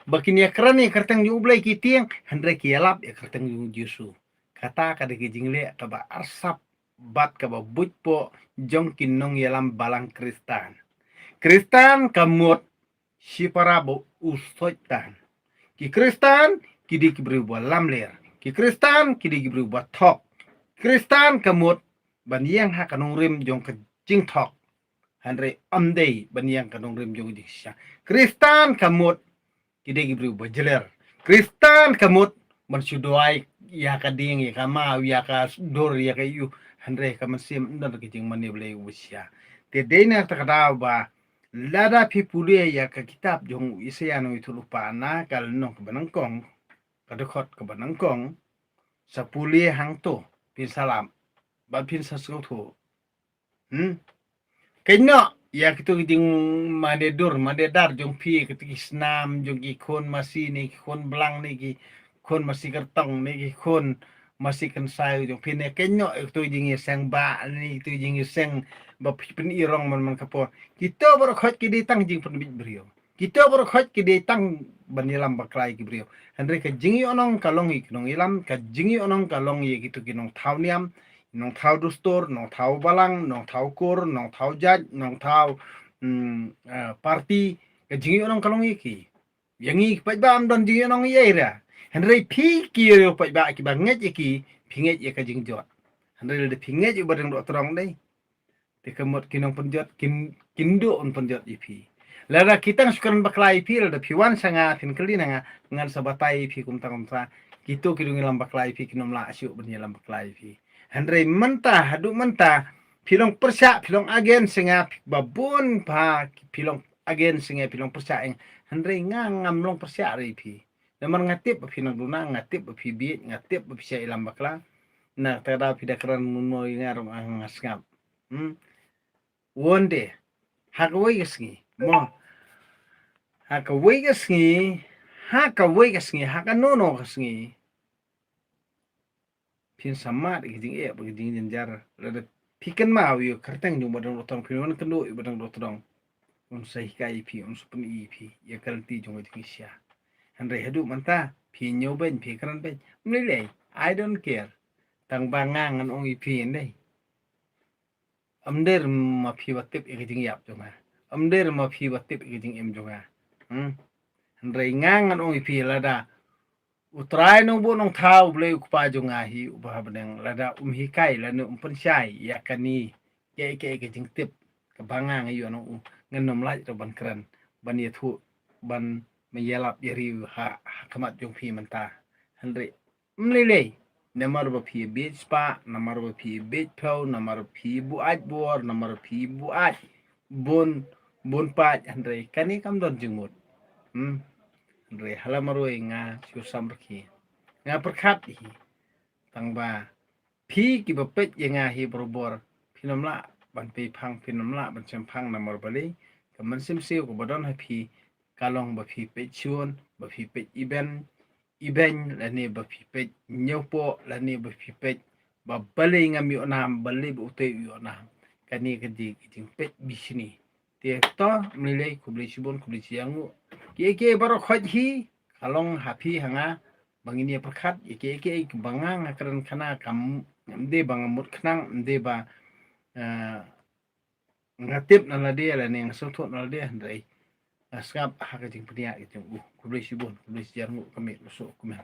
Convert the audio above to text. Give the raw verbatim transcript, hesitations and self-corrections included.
ba kin ïa kren ïa ka kyrteng jong U Blei ki tieng, hynrei ki ïalap ïa ka kyrteng jong U Jisu. Kata ka dei ka jingleh kaba arsap bad kaba buit poh jong ki nongïalam balang Khristan. Khristan ka mut shipara ba u Soitan. Ki Khristan ki dei ki briew ba lamler. Ki Khristan ki dei ki briew ba thok. Khristan ka mut ban ïeng ha ka nongrim jong ka jingthok. Hynrei ym dei ban ïeng ka nongrim jong ka jingshisha. Khristan ka mut ki dei ki briew ba jler. Khristan ka mut ban shu duwai ïa ka dieng, ïa ka maw, ïa ka dur, ïa ka ïew. Hynrei ka mynsiem ym don ka jingmane Blei uba shisha. Te dei na kata ka daw ba lada phi pule ïa ka kitab jong u Isaïah nongïathuhlypa na ka lynnong kaba nyngkong, ka dkhot kaba nyngkong, sa pule hangto, phin sa lap bad phin sa sngewthuh. Hmm. Kynnoh ïa kito ki jingmane dur mane dar jong phi, kito ki snam jong ki khun masi ne ki khun blang ne ki khun masi kyrtong ne ki khun masi kynsai jong phi ne. Kynnoh ïa kito ki jingïaseng ba ne kito ki jingïaseng ba phi pynïarong man man ka por. Kito baroh khoit ki dei tang jingpynbit briew. Kito baroh khoit ki dei tang ban ïalam bakla ïa ki briew. Hynrei ka jingïohnong ka long ïa ki nongïalam, ka jingïohnong ka long ïa kito ki nongthaw niam, nongthaw dustur, nongthaw balang, nongthaw kur, nongthaw jait, nongthaw, mm, eh, party, ka jingïohnong ka long ïa ki. Ïa ngi paidbah ym don jingïohnong ïa ira. Hynrei phi ki ïa paidbah kiba ngeit ïa ki, phi ngeit ïa ka jingjot. Hynrei lada phi ngeit ïa u ba dang doh trong dei. Te ka mut ki nongpynjot kin, kin duh ban pynjot ïa phi. Lada ki tang shu kren bakla ïa phi, lada phi wan sha nga phin kylli na nga, ngan sa batai ïa phi kumta kumta. Kito ki dang ïalam bakla ïa phi kin ym lah shuh ban ïalam bakla ïa phi. Hynrei mynta, haduh mynta phi long pyrshah, phi long against sha nga, phi ba bun ba phi long against sha nga, phi long pyrshah ïa nga. Hynrei nga ngam long pyrshah ruh ïa phi. Namar nga tip ba phi nang duna, nga tip ba phi bieit, nga tip ba phi shah ïalam bakla. Na kata ka daw phi da kren kumno ïa nga ruh nga sngap. Hmm. One day, ha kawei ka sngi, mo, ha kawei ka sngi, ha kawei ka sngi, ha kano kano ka sngi, phin sa mad ïa ka jingeh bad ka jingjynjar. Lada phi kynmaw ïa ka kyrteng jong u ba dang doh trong, phin wan kynduh ïa u ba dang doh trong, un sa hikai ïa phi, un sa pyni ïa phi ïa ka lynti jong ka jingshisha. Hynrei haduh mynta phi ñiew beiñ, phi kren beiñ, ym lei lei, I don't care. Tang ba nga ngan ong ïa phi, ym dei? Ym dei ma phi ba tip ïa ka jingïap jong nga, ym dei ma phi ba tip ïa ka jingim jong nga. Hmm? Hynrei nga ngan ong ïa phi, lada U Trai Nongbuh Nongthaw, U Blei U Kpa jong nga hi uba ha bneng, lada um hikai lane um pynshai ïa kane, ïa ka, ïa ka jingtip kaba nga nga ïoh na u, ngan ym lah ruh ban kren, ban ïathuh, ban, ban ïalap ïa ri ha, ha khmat jong phi mynta. Hynrei ym lei lei. Namar ba phi bieit spah, namar ba phi bieit phew, namar ba phi buaid bor, namar ba phi buaid bun, bun paid, hynrei kane kam don jingmut. Hmm. Hynrei hala marwei nga shu sam rkhie. Nga pyrkhat hi. Tang ba phi kiba peit ïa nga hi barabor, phin ym lah ban pei phang, phin ym lah ban shem phang namar balei? Ka mynsiem siew kaba don ha phi ka long ba phi peit shun, ba phi peit iben, iben, lane ba phi peit ñiewpoh, lane ba phi peit ba balei ngam ïoh nam, balei ba utei u ïoh nam. Kane ka dei ka jingpeit bishni. Te to, ym lei lei, khublei shibun, khublei shihajar nguh. Kiei kiei baroh khoit hi ka long ha phi ha nga, ba ngin ïa pyrkhat ïa kiei kiei ba nga nga kren khana, kam, ym dei ba nga mut khnang, ym dei ba, eh, nga tip na lade lane nga sngewthuh na lade, hynrei nga sngap ha ka jingpynïaid ka jong u. Khublei shibun, khublei shihajar nguh, ka mih ruh suk kumne.